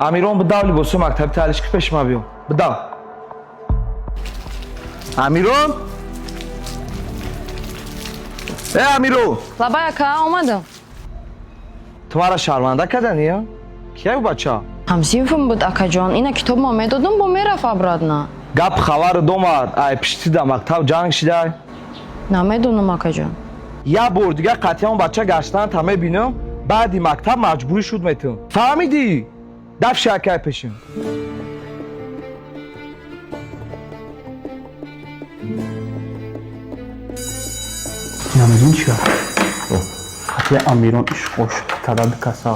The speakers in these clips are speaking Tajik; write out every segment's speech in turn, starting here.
Амирон, бидав, либосои мактаби таҳлиш ки пеши ма биё. Бидав. Амирон? Э, Амиро! Лабай, ака, омадам. Ту мара шарманда кардани, я? Кияю бача? Ҳамсинфим буд, акаҷон. Ина китобма медодам, бо мерафт обратно. Гап хабар домад, ай пишти да мактаб ҷанг шидай. Намедонам, акаҷон. Я бор дига қатъиян бача гаштан та мебинам, баъди мактаб маҷбурӣ шуд метум. Фаҳмидӣ? Дафши акай пешим. Намедонӣ чӣ гап? Хати Амирон ишқош када каса.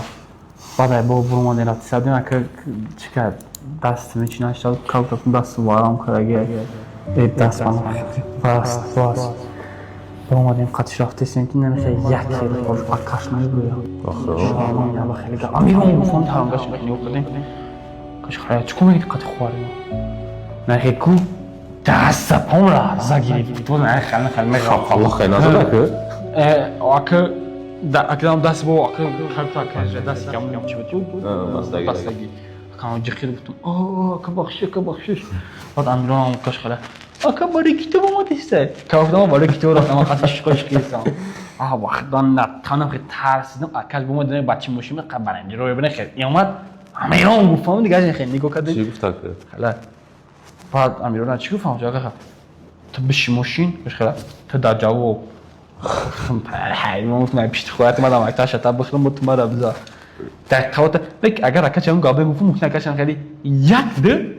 Баъд ай бо буромадем, рафти ака, чӣ кард? Даст мечи нашад, калтаф даст варам кардаги. Э, даст ман баст баст. Буромадем, қатиш рафтесем, ки намехе як хел қош акаш набуя. Шарман яба хеле гап. Амирон гуфтам, тарангаш нигоҳ кардем. Каш хая чӣ кор мекунӣ қати хуари ма? Нахе ку даст запом ларза гирифт. Ту не хел хел мега. Аллоҳ хай назада ку. Э, ака да акадам даст бо ака калта ака даст кам чӣ буд? Бастаги. Бастаги. Ака ҷихир гуфтам. О, ака бахшиш, ака бахшиш. Баъд Амирон каш хала. Ака барои китоб омадиста. Ка гуфтам, барои китоб рафтам, қати шиқош кистам. А вақт на танам хе тарсидам, акаш бо ма дина бачи мошин қабарам. Ҷиро бина хе. Омад Амирон гуфтам, дигар хе нигоҳ кардем. Чӣ гуфт ака? Хала. Баъд Амирон чӣ гуфтам? Ака ту биши мошин, биш хала. Ту дар ҷавоб. Ҳайвон гуфтам, пишти хоҳарат мадам акта шата бихӯрам, бо ту мара биза. Дар қавата бек агар ака чам гапе гуфтам, мумкин ака чам хеле як ду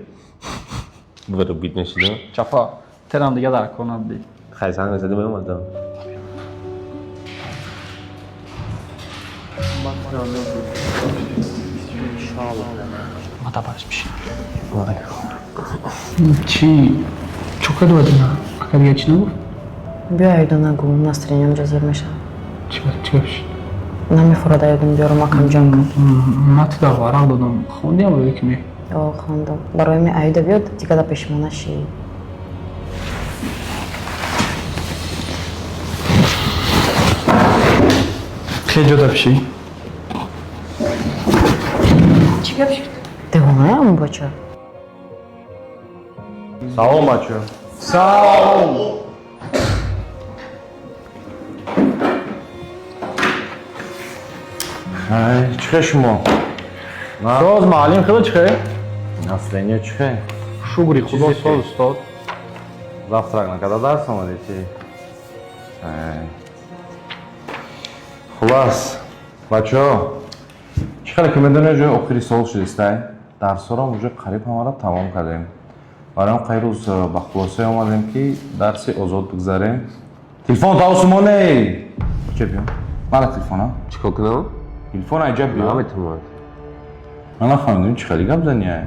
Бувара бит мешида. чапа терам дига дар кор набуди. Хай занг мезадӣ, меомадам. Ма табараш бишин. Чӣ чока додина? Ака дига чӣ нагуфт? Биё, айда нагу, настроениям ҷазир мешавад. Чӣ чӣ гап шуд? Намефурад, айдам биёрам, акам ҷанг кард. Ма ту дар варақ додам. Хондиам рӯе ки ме. О, хондам. Барои ми айда биёд, дига да пеши ма наши. Хеле ҷо да пиши. Чӣ гап шуд? Девонаям бача. Салом, бача. Салом. Ай, чӣ хел шумо? Соз, муаллим, хеле чӣ хел? Настроение чӣ хел? Шукри Худо, соз, устод. Завтрак накарда дарс омадӣ чӣ? Ай. Хулас, бачаҳо, чӣ хеле ки медонед, ҷои охири сол шудистай. Дарсҳоро уже қариб ҳамаро тамом кардем. Барои он қай рӯз ба хулосае омадем, ки дарси озод бигзарем. Телефон таосумоне! Ча биё? Мара телефона? Чӣ кор кунам? Телефон айҷа биё. Наметавонам. Ман нафаҳмидам, чӣ хеле гап зани ай.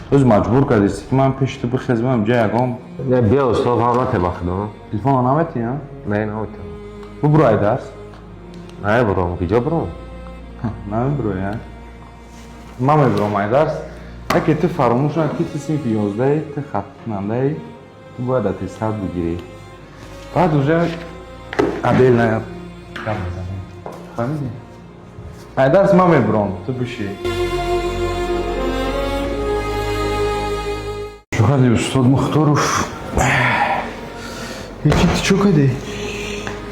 Ту маҷбур кардисти, ки ман пеши ту бихезмам, ҷа ягон Не, биё, устод, ҳам нате ба худо. Телефонро наметӣ, а? Не, наметавонам. Бубуро ай дарс. Не буром, киҷо буром? Намебурой, а? Ман мебурам ай дарс. Яке ту фаромӯш накун, ки ту синфи 11-аи, ту хатмкунандаи, ту бояд аттестат бигирӣ. Баъд уже отдельно гап мезанем. Фаҳмидӣ? Ай дарс ман мебурам, ту биши. Чӣ кардӣ, устод Мухторов? Ҳеҷ, ту чӣ кардӣ?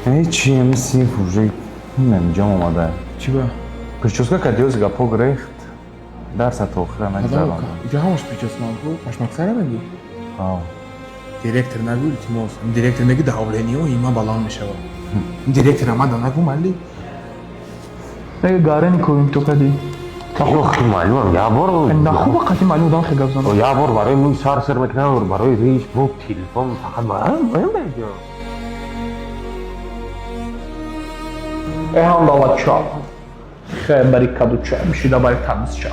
Ҳечи, ами синф уже намиҷам омада. Чӣ ба? Прическа кардиоз, гапҳо гирехт. Дарса то охира нагзарондам. Иҷо ҳамаш прическа ку, пашмаксара мегӣ? Ҳа. Директор нагӯ, илтимос. Директор меги, давлениё има баланд мешавад. Директор омада, нагӯ, майли. Мега гарени ковим ту кардӣ. Ох, муаллимам, як бор. Нахуба қати муаллим одам хел гап занад. Як бор барои мӯи сар сир мекунам, барои риш, бо телефон фақат ман меҷо. Э, ҳам дала ча. Хе бари каду ча, бишида бари танс ча.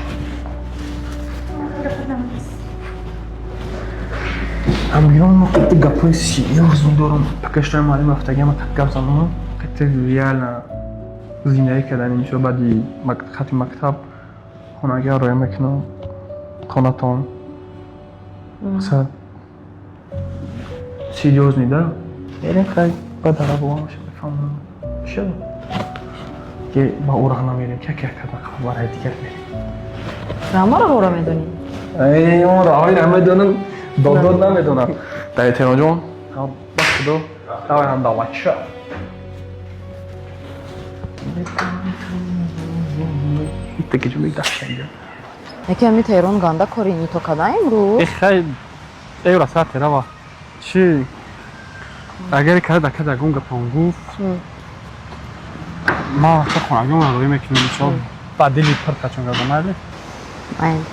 Амирон, мо қати гапҳои серьёзно дорам. Пакаштои муаллим рафтагиам қат гап занам. Қати реально зиндагӣ кардани мисол баъди хати мактаб хонагиҳо роя мекунам. Хонатон. Масалан, серьёзный да? Мерем, хай, баъд арабоамаша мефаҳмам. Шо? Ки ба ӯ роҳ намерем, ки як як барои дигар мерем. Ҳама роҳро медонӣ? Эй, он роҳҳоеро медонам, додод намедонам. Дар Теҳронҷон, ба худо, давай ҳам давача. Яке ҳами Теҳрон ганда кори нито када имрӯз. Э, хай, эвра сар терава. Чӣ? Агар када када гум гапам гуфт. Ма вақта хонагиам роӣ мекунем, иншоалло. Ба дили пир қачон гардам, майли? Майли.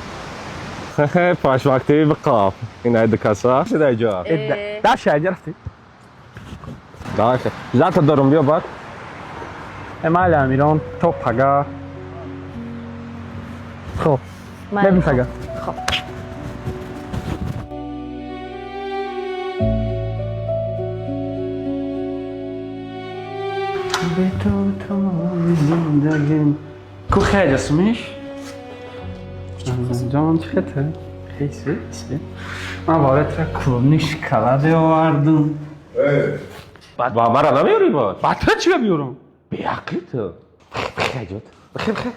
Пашмактиви биқап. Ин ай дукаса. Шидай ҷо. Даша айҷа рафтӣ. Даша. Зата дорум биё баъд. Э, майли Амирон, то пага. Хоб. Мебин пага. Хоб. Бе ту тамоми зиндагим. Ку хеле сумиш? Ҷон чӣ хете? Хейси, си. Ман барои тра клубник шоколад овардум. Ба мара намеёрӣ бод? Ба ту чӣ биёрам? Беақлӣ ту. Бихе ҷот. Бихе бихе.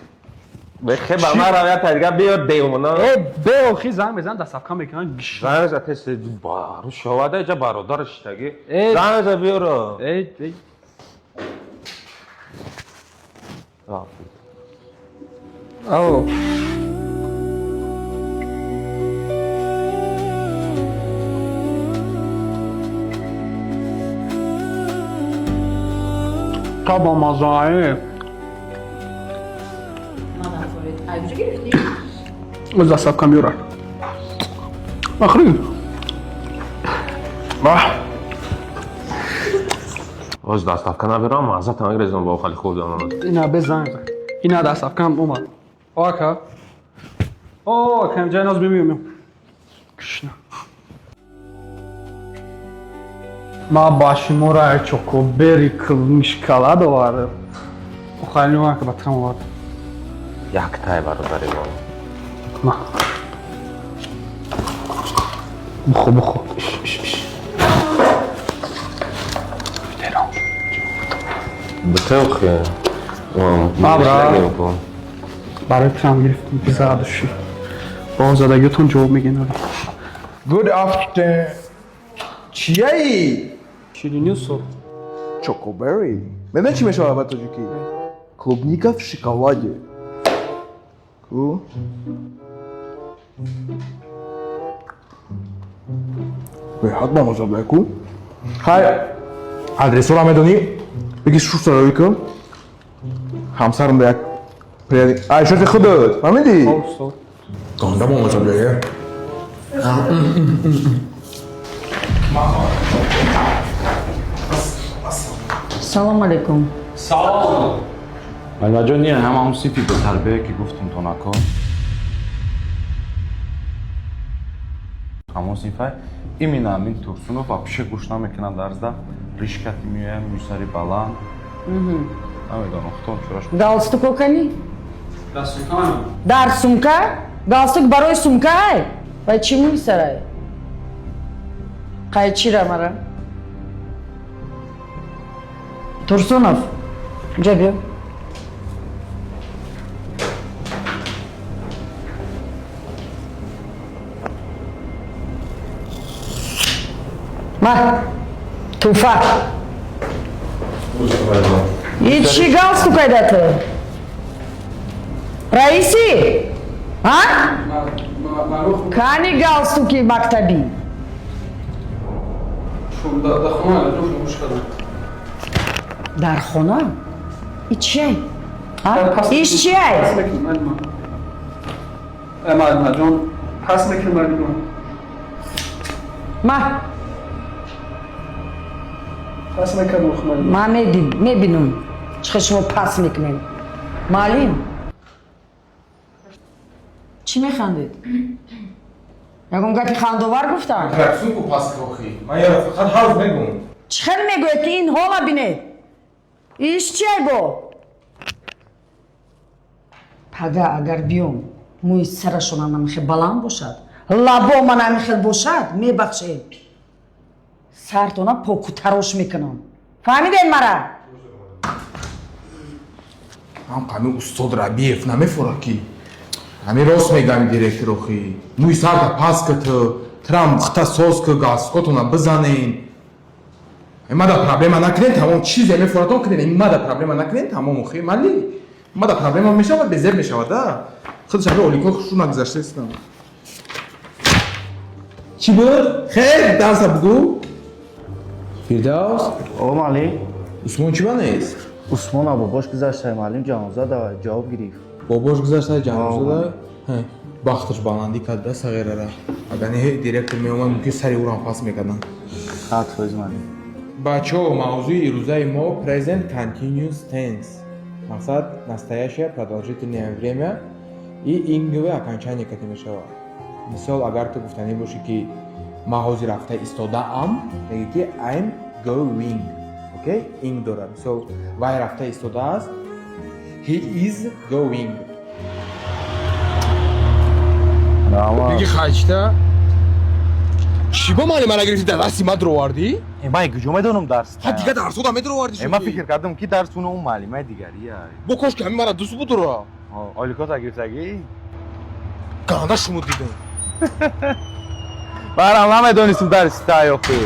Бихе ба мара я тайга биё девона. Э, бе охи занг мезан дастафка мекунан гиш. Занг за тес бару шовада иҷа бародар шитаги. Э. Занг за биёро. Эй, эй. Ау. Та ба мазаи. Ай куҷо гирифтӣ? Оз доставка меёрад. Охри. Бах. Оз доставка наберам, маза тамак резам ба охали хӯрдам. Ина без занг зад. Ина доставкам омад. О, ака. О, ака, ҷай ноз бимиём. Кишна. Ма ба шуморо чокобери клубник шоколад овардам. Охали ака ба трам овардам. Як тай бародари мо. Ма. Бухо, бухо. Иш, иш, иш. Теҳрон. Бихе охи. Ма, бра. Барои трам гирифтам бизадуши. Ба он задагиётон ҷавоб мегӯен. Good after. Чияи? Ширинӣ устод. Чокобери. Медонӣ чӣ мешавад ба тоҷикӣ? Клубника в шоколаде. Ку? Беҳад бамаза буда ку? Хай, адресора медонӣ? Бигӣ шустароӣ ку? Ҳамсарам да як приятел. Ай, шоти худат, фаҳмидӣ? Устод. Ганда бамаза буда, е. Салом алейкум. Салом. Малимаҷон, не ҳама он синфи бетарбия ки гуфтум то нако. Ҳамон синфай именно ҳамин Турсунов вообще гӯш намекунад дарсда, ришкати меояд, мӯйсари баланд. Намедонам, худом чораш. Галстук окани? Дар сумка. Дар сумка? Галстук барои сумкай? Ва чӣ мӯйсарай? Қайчира мара? Турсунов, инҷа биё. Ма, туфа. И чӣ галстук айда ту? Раиси? А? Кани галстуки мактабӣ? Дар хона гӯш кардам. Дар хона? И чиай? Иш чиай? Пас мекунам, малима. Э, малимаҷон, пас мекунам, малима. Ма. Пас мекардам, охи малима. Ма мебинам, чӣ хел шумо пас мекунед. Маълим? Чӣ механдед? Ягон гапи хандовар гуфтам? Сумку пас охи. Ман яро фақат ҳарф мегӯм. Чӣ хел мегӯед ки ин ҳола бинед? Иш чиай бо? Пага агар биём, мӯи сарашонам ҳамихел баланд бошад, лабоман ҳамихел бошад, мебахшед. Сартона покутарош мекунам. Фаҳмидед мара? Ҳам қами устод Рабиев намефора ки. Ҳамин рост мегӯям, директор охи. Мӯи сарта пас ка ту, трам хта соз ка, галстукотона бизанен. Мада проблема накунен, тамом. Чизе мефоратон кунен, мада проблема накунен, тамом. Охи, мали мада проблема мешавад, безеб мешавад да. Худаш ҳами олико хушу нагузаштаистам. Чӣ буд? Хел дарса бугӯ, Фирдавс. О, муаллим. Усмон чӣ ба нест? Усмон бобош гузашта, муаллим, ҷаноза давай ҷавоб гирифт. Бобош гузашта, ҷанозада. Бахташ баландӣ карда сағирара. Агар не, директор меомад, мумкин сари ӯрам пас мекарданд. 100%, муаллим. Бачаҳо, мавзӯи ирӯзаи мо present continuous tense, мақсад настоящее продолжительное время и инговое окончание кати мешавад. Мисол, агар ту гуфтанӣ бошӣ, ки ман ҳозир рафта истодаам, мегӣ, ки I'm going. Окей, ing дорад. Мисол, вай рафта истодааст, he is going. Раҳмат. Хайчта чӣ бо мани мана гирифти, дар дасти ма дуровардӣ? Ман куҷо медонам дарс? Ҳа, дига дарсода медуровардӣ. Ман фикр кардам, ки дарс уна он муаллимаи дигария. Бо кош ки ҳамин мара дӯст будура. Оликота гирифтагӣ. Ганда шумо дидем. Барам намедонистам дарси таёхи.